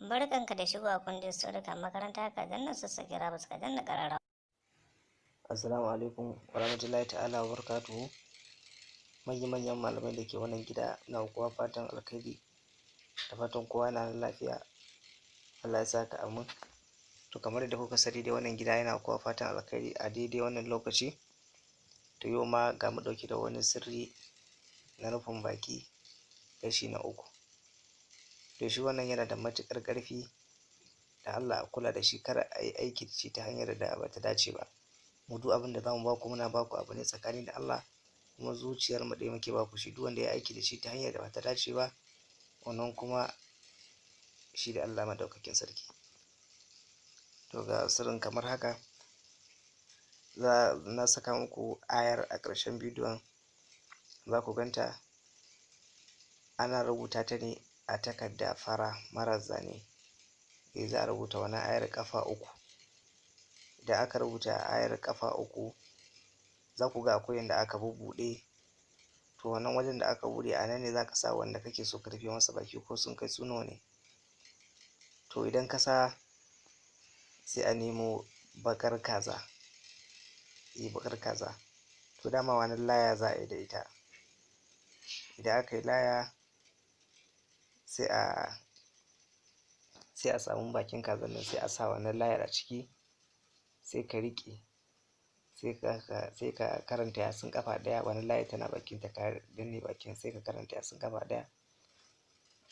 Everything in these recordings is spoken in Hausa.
Barkanka da shigowa kundin sirrika makaranta, ka danna subscribe, ka danna ƙararrawa. Assalamu alaikum warahmatullahi ta'ala wa barakatuhu. Manya-manyan malamai da ke wannan gida, na kowa fatan alkhairi, da fatan kowa na nan lafiya. Allah ya saka, amin. To, kamar yadda kuka sani dai, wannan gida yana kowa fatan alkhairi a daidai wannan lokaci. To, yau ma ga mu ɗauke da wani sirri na rufin baki kashi na uku. To, shi wannan yana da matuƙar ƙarfi da Allah a kula da shi, kar a yi aiki da shi ta hanyar da bata dace ba. Mu duk abin da zamu baku, muna baku abu ne tsakani da Allah, kuma zuciyar mu ɗaya muke baku shi. Duk wanda ya aiki da shi ta hanyar da bata dace ba, wannan kuma shi da Allah madaukakin sarki. To, ga sirrin kamar haka. Za na saka muku ayar a ƙarshen bidiyon, za ku ganta. Ana rubuta ta ne a takarda fara marar zane. Eh, za a rubuta wannan ayar ƙafa uku. Idan aka rubuta ayar ƙafa uku, za ku ga akwai inda aka bubbuɗe. To, wannan wajen da aka buɗe, a nan ne za ka sa wanda kake so ka rufe masa baki, ko sun kai su nawa ne. To, idan ka sa, sai a nemo baƙar kaza. Eh, baƙar kaza. To, dama wannan laya za a yi da ita. Idan aka yi laya, sai a samu bakin kazan nan, sai a sa wannan layar a ciki, sai ka riƙe, sai ka karanta Yasin ƙafa ɗaya. Wannan layar tana bakinta, ka danne bakin, sai ka karanta Yasin ƙafa ɗaya.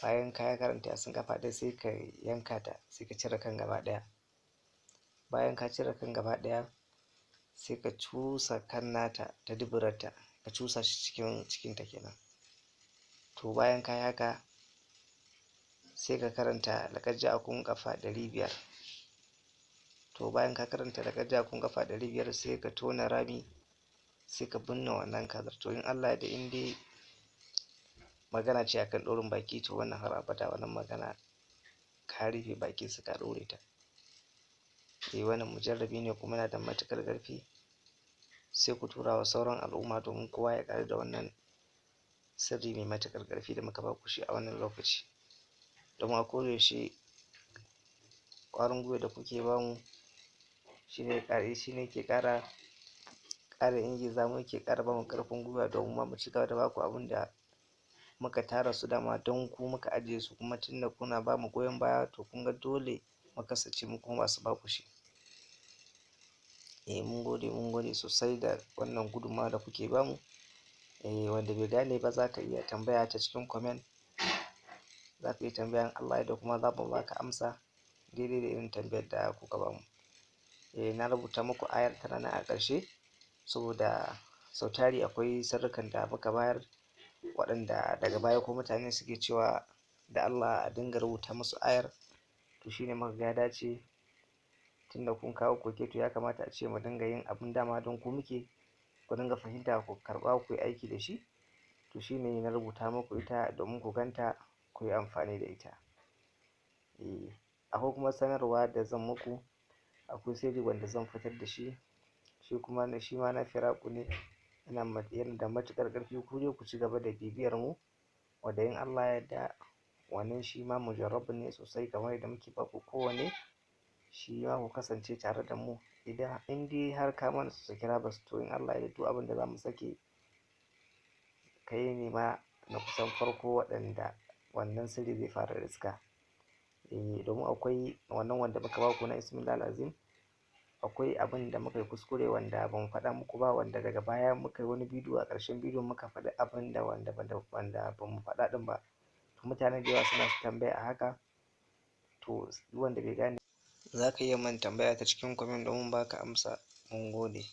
Bayan ka karanta Yasin ƙafa ɗaya, sai ka yanka ta, sai ka cire kan gaba ɗaya. Bayan ka cire kan gaba ɗaya, sai ka cusa kan nata ta duburarta, ka cusa shi cikin cikinta kenan. To, bayan ka yi haka, sai ka karanta laƙad ja'akum ƙafa 500. To, bayan ka karanta laƙad ja'akum ƙafa 500, sai ka tona rami, sai ka binne wannan kazar. To, in Allah ya yarda, in dai magana ce akan ɗaurin baki, to wannan har abada wannan magana ka rufe bakinsa, ka ɗaure ta. Eh, wannan mujarrabi ne kuma yana da matuƙar ƙarfi. Sai ku tura wa sauran al'umma domin kowa ya ƙaru da wannan sirri mai matuƙar ƙarfi da muka baku shi a wannan lokaci. Domin a koda yaushe ƙwarin gwiwa da kuke bamu shine ke ƙara ingiza mu, yake ƙara bamu ƙarfin gwiwa domin ma mu cigaba da baku abun da muka tara su dama don ku muka ajiye su. Kuma tunda kuna bamu goyon baya, to kun ga dole mu kasance mu kuma masu baku shi. Eh, mun gode, mun gode sosai da wannan gudunmawa da kuke bamu. Eh, wanda bai gane ba, za ka iya tambaya ta cikin comment. Za ka iya tambaya, in Allah ya yarda kuma za mu baka amsa daidai da irin tambayar da kuka bamu. Eh, na rubuta muku ayar, tana nan a ƙarshe, saboda sau tari akwai sirrikan da muka bayar waɗanda daga baya ko mutane suke cewa da Allah a dinga rubuta musu ayar. To, shine muka ga ya dace, tunda kun kawo koke, to ya kamata a ce mu dinga yin abun dama don ku muke, ku dinga fahimta, ku karɓa, ku yi aiki da shi. To, shine na rubuta muku ita domin ku ganta, ku yi amfani da ita. Eh, akwai kuma sanarwa da zan muku. Akwai sirri wanda zan fitar da shi, shi kuma shi ma na firaku ne, yana da matuƙar ƙarfi. Ku dai ku ci gaba da bibiyar mu, wanda in Allah ya yarda wannan shi ma mujarrabun ne sosai, kamar yadda muke baku kowanne. Shi ma ku kasance tare da mu. Idan in dai har ka mana subscribers, to in Allah ya yarda duk abin da za mu sake, kai ne ma na kusan farko waɗanda wannan sirri zai fara riska. Eh, domin akwai wannan wanda muka baku na Ismillahil Azim, akwai abin da muka yi kuskure wanda ban faɗa muku ba, wanda daga baya muka yi wani bidiyo, a ƙarshen bidiyon muka faɗi abin da wanda ba mu faɗa ɗin ba. To, mutane da yawa suna tambaya a haka. To, duk wanda bai gane, za ka iya min tambaya ta cikin comment domin baka amsa. Mun gode.